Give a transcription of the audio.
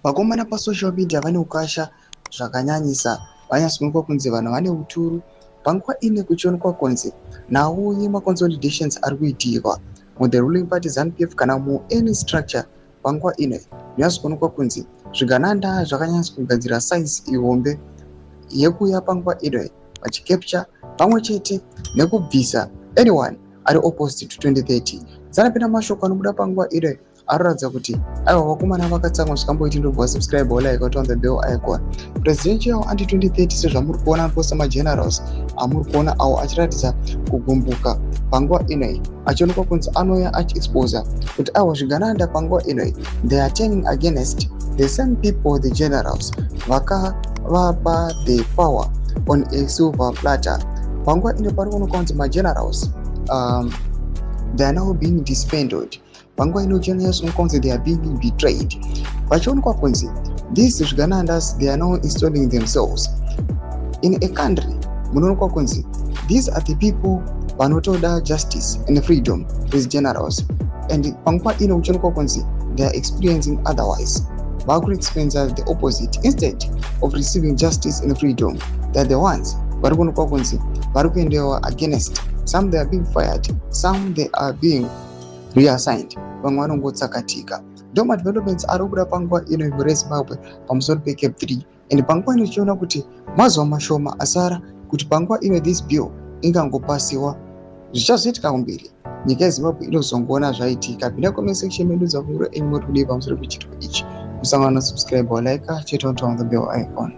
Vakomana pasocial media vane ukasha zvakanyanyisa. Vanyatsoonekwa kunzi vanhu vane uturu. Panguva ino kuchionekwa kunzi nhau yemakonsolidations ari kuitirwa muthe ruling party ZANU-PF kana muany structure. Panguva ino zvinonyatsoonekwa kunzi zvigananda zvakanyatsa kugadzira size ihombe yekuuya panguva ino vachicapture pamwe chete nekubvisa anyone ari opposite to 2030. Dzanapinda mashoko anobuda panguva ino anoratidza kuti aiwa, vakomana vakatsamwa zvikamboiti. Ndobva subscribe, like, on the bell icon. Presidential anti 2030, sezvamuri kuona, anoposta magenerals amuri kuona awo achiratidza kugumbuka panguva inoi, achionekwa kunzi anouya achiexposa kuti aiwa, zvigananda panguva inoi they are turning against the same people, the generals vakavapa the power on a silver platter. Panguva ino pari kuonekwa kunzi magenerals they are now being disbanded. Panguva ino uchionekwa kunzi they are being betrayed, vachionekwa kunzi these zviganandas, they are now installing themselves in a country munoonekwa kunzi these are the people vanotoda justice and freedom, these generals. And panguva ino kuchionekwa kunzi they are experiencing otherwise, vakuexperience the opposite. Instead of receiving justice and freedom, they are the ones vari kuonekwa kunzi vari kuendewa against. Some, they are being fired, some, they are being reassigned, vamwe vanongotsakatika. Ndo madevelopments ari kubuda panguva ino mureZimbabwe pamusoro peCAB 3. And panguva ino tichiona kuti mazuva mashoma asara kuti panguva ino this bill ingangopasiwa. Zvichazoitika kumberi, nyika yeZimbabwe inozongoona zvaitika. Pinda comment section medu, dzavuro enyu, muri kudii pamusoro pechiitiko ichi? Musangano, subscribe, like chete, on the bell icon.